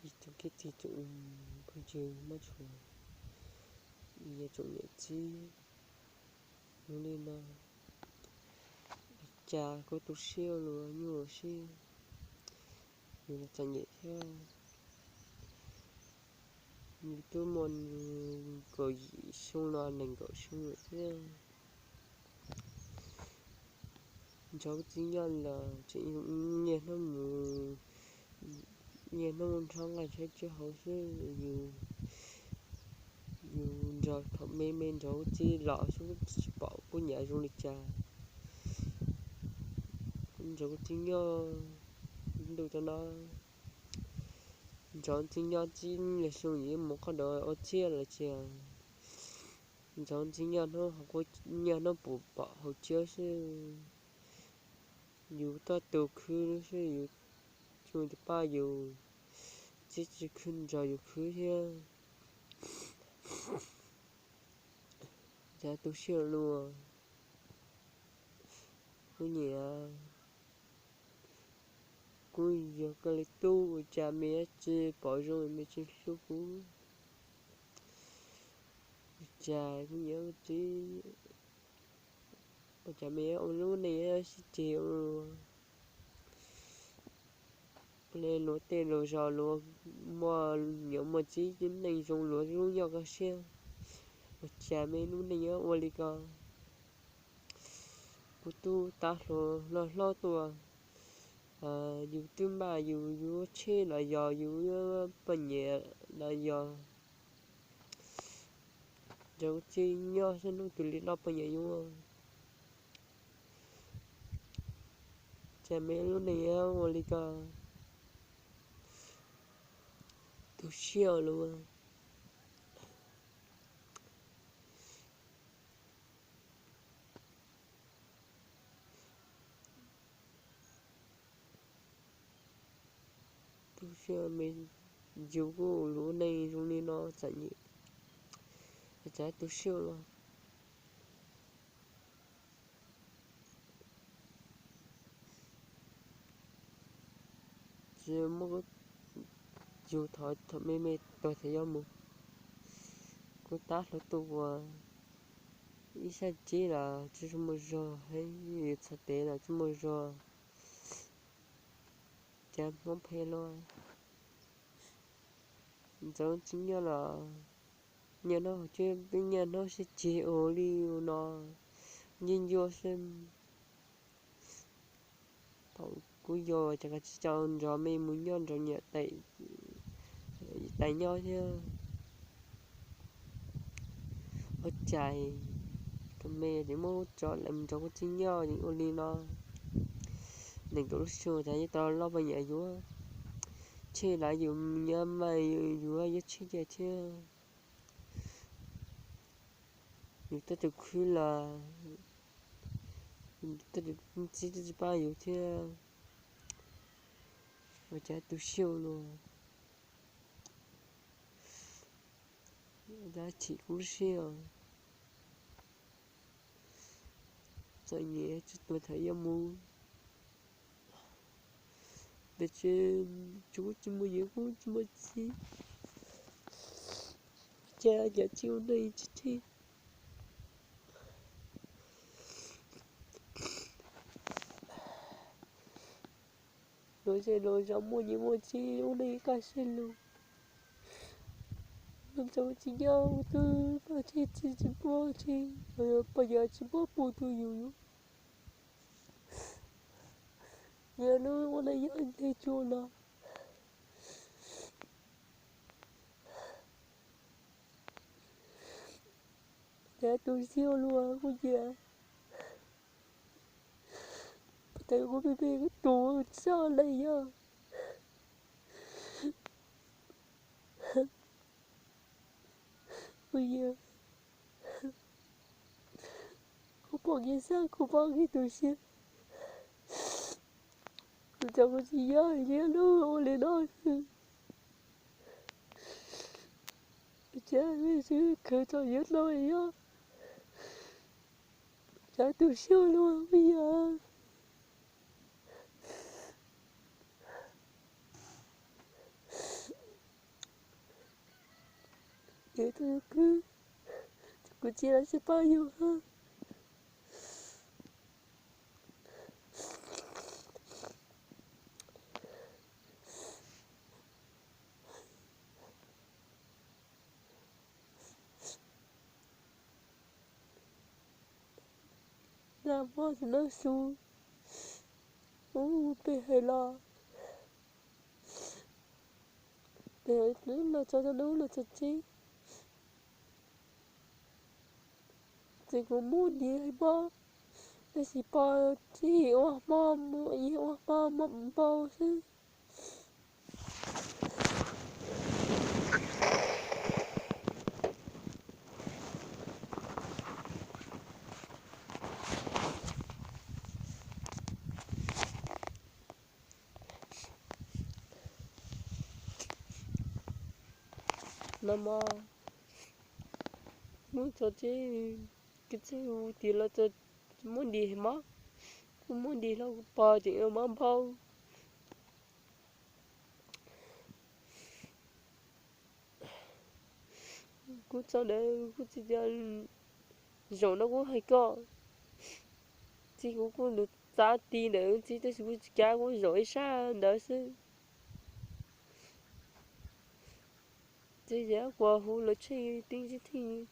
Ib tsoom kwv tij tsoom phooj ywg Hmoob tshua, ib tsoom niam txiv, yog li no, ua cas kuv tu siab ua luaj, nyuaj siab, yus los txom nyem thiab. Yus twb muaj kaum yim xyoo los nees nkaum xyoo lawm thiab. Nrog kuv txiv nyob los tseem niaj hnub mus, niaj hnub nrhab nqaij nrhab tshuaj hauv xwb. Yus, yus nrog thaum me me nrog kuv txiv los xwb tsis pom kuv niam zoo li cas. Nrog kuv txiv nyob ntuj tau no, nrog kuv txiv nyob txij li xyoo yus mus qhov dua ua txhiab los tsis, nrog kuv txiv nyob hnub, niaj hnub pum pom hauv tsiab xwb. Yus toj tus khwv xwb, yus tsis muaj tus pab yus, txiv tsis khwv nrog yus khwv thiab. Cas tu siab luaj, kuv niam, kuv yog koj li tub ua cas me tsis pom zoo, me tsis hlub kuv. Ua cas kuv niam kuv txiv, ua cas me ua lub neej sib ceg ua luaj. Luag tej luag zos luag muaj niam muaj txiv neej zoo luag lub nyob koj siab, ua cas me lub neej ua li ko. Kuv tub tab hluas hlob hlob tuaj, yus twb npaj yus yuav tsheb los yog yus yuav poj niam los yog, nrog kuv txiv nyob xwb hnub twg li loj poj niam yuav. Cas me lub neej ua li ko, tu siab luaj. Tu siab me, yus kuj lub neej zoo li no txom nyem, cas tu siab los. Tsis muaj, yus thov thaum me me tuag thiaj yuav mus. Kuv tab hluas tuaj ua ib sab tsev los tsis muaj zog, txhais tes los tsis muaj zog, cas Hmoob phem luaj. Ntxeev tsis nyob los niaj hnub hauv tsev, niaj hnub sib ceg ua li no, nci ncua xwb. Thaum kuv yau ces koj tsis tau nrog me mus nyob nrog niam tais nyob thiab. Ua cas tus me ces muab tso lawm nrog kuv txiv nyob ua li no. Nees nkaum lub xyoo cas yuav tau loj poj niam yuav, tsheb los yus nyob mas yus yuav tsheb kiag thiab. Yus tab tus khwv los, tab tus txiv twb tsis pab yus thiab. Ua cas tu siab luaj. Dab tsim kub siab os. Txom nyem tsis tuag thaum yuav mus. Pes tsis, tsis kuv tsis muaj niam kuv tsis muaj txiv, cas cov txiv ua neej tsis thib. Luag zej luag zos muaj niam muaj txiv ua neej kaj siab lug. Ntxeev tsis nyob ua twb poj tsis txiv tsis pub tsis, poj yawg tsis pub pub tus yus. Yog lub ua neej nyob ntev tsuas no, cas tu siab luaj kuv niam. Tes kuv pib pib kuv tus txoj neej yog kuv niam. Kuv pom kev xav, kuv pom kev tu siab. Kuv cov kuv tsis nyob, nyob lub ua li no xwb. Cas xwb khwv txom nyem no yog, cas tu siab luaj kuv niam. Ces tus kwv, tus kwv tij los tsis pab yus. Nag hmo tus nab su ub peb hais los, peb hais los txog tau nub los txog tsev, ces kuv muab diav hais mob, tab sis pog txij ua hmo, ua hmo mob npau xwb. Nag hmo muab tso tseg, kwv tij hu tiav los txog muab diav hais mob, kuv muab diav hlo kuv pog tseem ua mob npau. Kuv txog ntawd kuv txiv tias, zaum no kuv hais koj, txiv kuv kuj lus txav ti ntawd txiv tab sis kuv tsis kav kuv zaum ib sab ntawd xwb. Txiv tias kuv hu lawv tsheej tib tib thij,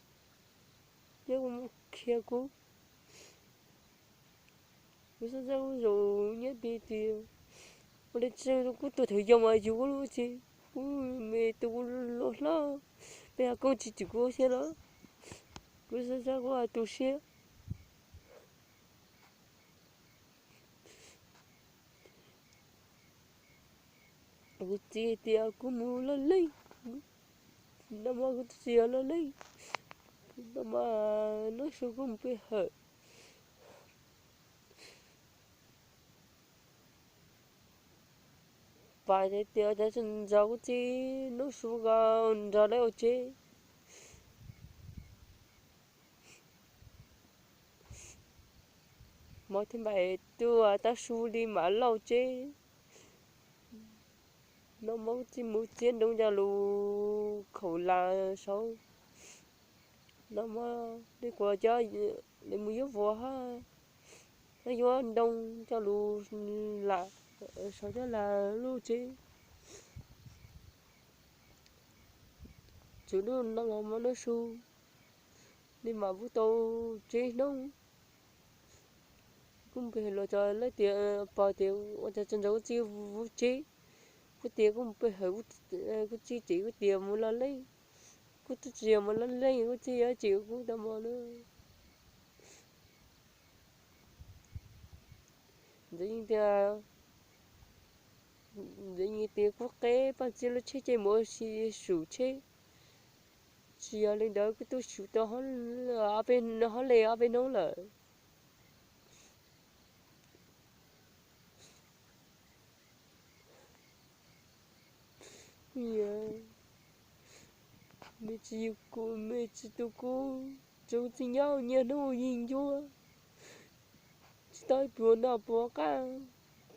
nyob kuv mus qhia kuv. Kuv xav xav kuv zaum nyob ti tias, ua li tseem kuv tuag thaum yau mas yus kuv lub tsis, kuv me tus kuv luag hlob, peb yog koob tsis tsim kuv siab los, kuv xav xav kuv tu siab. Kuv txiv tias kuv mus loj leej, nag hmo kuv twb tsis yog loj leej, nag hmo nub su kuv mus peb hawm. Pab tias cov tsis nrog kuv txiv nub su ko nrog lawv ua tsev. Hmo thib npaim tuaj tab su li mam lauj tsev. Nag hmo kuv txiv mus txiav ntoo coj lus khaum las saud. Nag hmo li kuv cov li mus yuav vuas hab, yuav ntoo coj lus lam saud coj las lub tsev. Tsuas nub no los hmo nub su li mam pub tau tsib hnub. Kuv peb hawm los cov lawv tias, pog tias ua cas tsis nrog kuv txiv pub tsev. Kuv tias kuv peb hawm, kuv txiv tsev kuv tias mus loj leej. Kuv twb tsis yog mus loj leej, kuv txiv yuav tsev kuv tau mog na. Ntxawm Yeej tias, Ntxawm Yeej tias kuv qe poj txiv lub tsheb ces mus ua si sum tsheb. Tsis yog li ntawd kuv twb sum tau ob peb, ob peb hnub lawm. Mej tsis yug kuv, mej tsis tu kuv, tsuas txij nyob niaj hnub yeej ncuab. Tsis tau ib puas noj puas qab,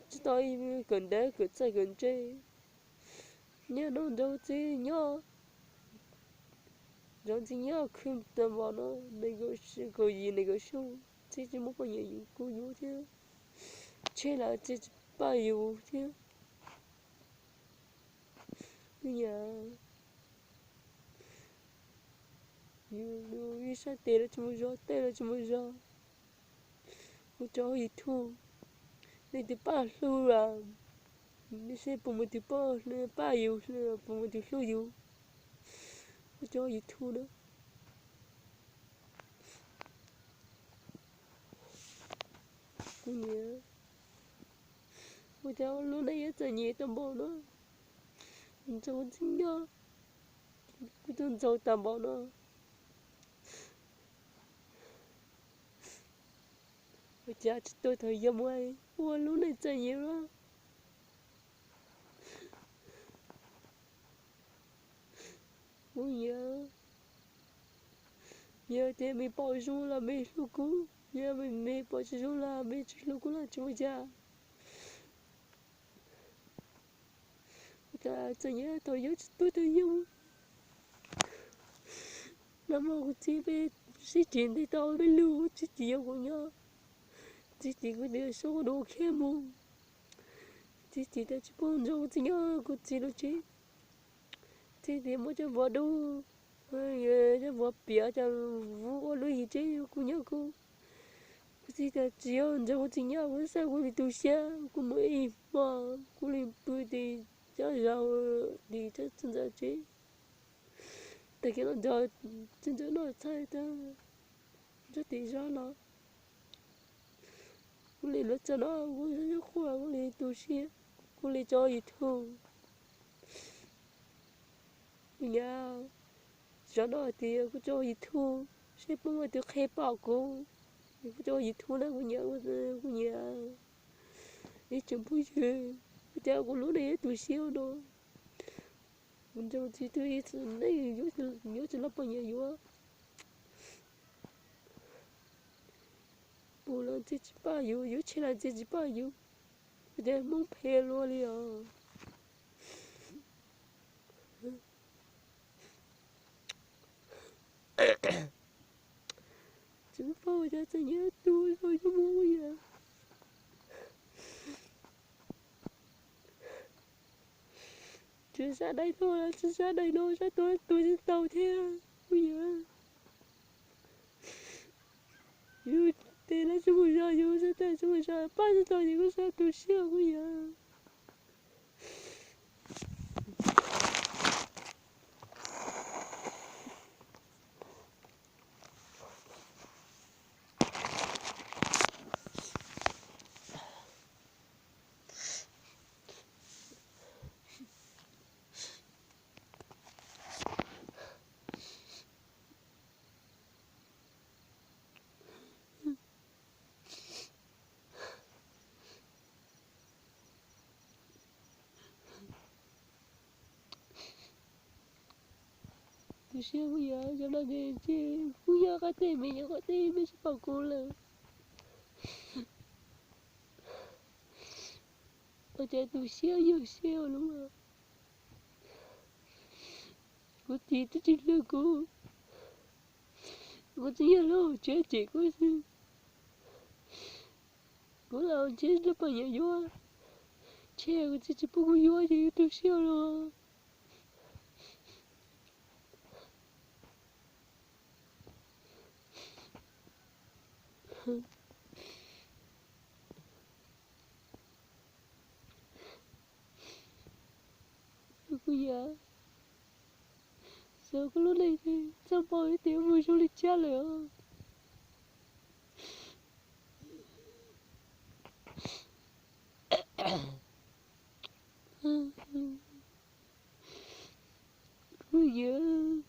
tsis tau ib kawm ntev kawm txawj kawm ntse. Niaj hnub nrog txiv nyob, nrog txiv nyob khwv tag npaum no, nees nkaum yim nees nkaum xyoo, txiv tsis muaj poj niam yug kuv yug thiab, tsheb los txiv tsis pab yug thiab. Yus, yus ib sab tes los tsis muaj zog, tej los tsis muaj zog. Ua tso YouTube, nej twb pab hlub, nej seb puas muaj tus pab, pab yus, puas muaj tus hlub yus. Ua tso YouTube na. Kuv niam, ua cas lub neej yuav txom nyem tau npaum no, ntxaug txij nyob, kuv twb ntxaug tag npaum no. Ua cas tsis tuag thaum yau mus ua lub neej txom nyem no. Kuv niam, yog tias mej pom zoo los mej hlub kuv, yog mej pom tsis zoo los mej tsis hlub kuv los tsis ua cas. Ua cas txom nyem thaum yau tsis tuag thaum yau. Nag hmo kuv txiv peb sib ris ntev tau peb lug, kuv txiv tsis yuav kuv nyob. Kuv txiv tsis, kuv tias seb kuv dua khiav mus. Kuv txiv tsis tas tsis pub nrog kuv txiv nyob kuv txiv lub tsev. Kuv txiv tias muab cov vov dub, cov vov piav cov vub ua lub yim tsev kuv nyob kuv. Kuv txiv tias tsis yuav nrog kuv txiv nyob, kuv xav kuv li tu siab, kuv mus ib hmo, kuv li pw tim cov zaum tim txog ntawm tsev. Tag kis los nrog txiv ntxawm noj tshais tag, nrog tim zos los. Kuv li luag txog no kuv xav quaj, kuv li tu siab, kuv li tso YouTube. Kuv nyiam, zov no hais tias kuv tso YouTube, seb puas muaj tus qhia pom kuv. Kuv tso YouTube na kuv nyiam, kuv nyiam. Ib tsoom phooj ywg, ua cas kuv lub neej yuav tu siab no. Kuv nrog txiv tub ib txwm neej yuav tsis los poj niam yuav. Pum los txiv tsis pom yus, yus tseg los txiv tsis pom yus. Ua cas Hmoob phem luaj li os. Tsis paub ua cas txawm nyiam tus zoo yus mus yam. Tsis sab dai no, tsis sab dai no sab tuaj tuaj tsis tau thiab kuv yam. Yus tes lawv tsis mus zov yus, sab tes tsis mus zov pab tsis tau ces kuv sab tu siab kuv yam. Tu siab kuv yam, cov no ces kuv nyob qab teb, me nyob qab teb, me tsis pom kuv lawm. Ua cas tu siab yog siab ua luaj. Kuv txiv twb tsis hlub kuv, kuv txiv yog hlub tsev cem kuv xwb. Kuv los ntsib lub poj niam yuav, ntshe kuv txiv tsis pub kuv yuav ces yuav tu siab los. Kuv yam, xyov kuv lub neej txaj muag ib tias mus zoo li cas lawm os. Kuv yam.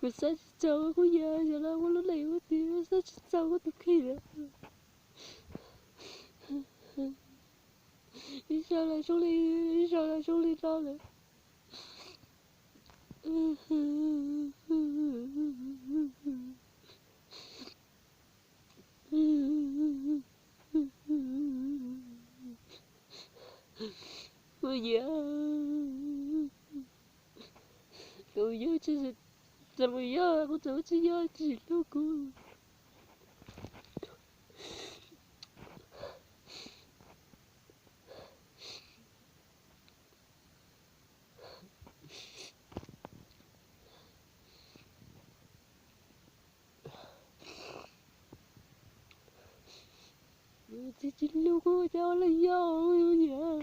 Kuv xav tsis txog kuv yam, yog los kuv lub neej kuv txiv xav tsis txog kuv tus kheej lawm. Ib zaug los zoo li, ib zaug los zoo li no lawm. Kuv yam, kuv yam tsis, txawm mus yog kuv txawm tsis yog tsis hlub kuv. Txiv tsis hlub kuv cas ua li yog kuv yam.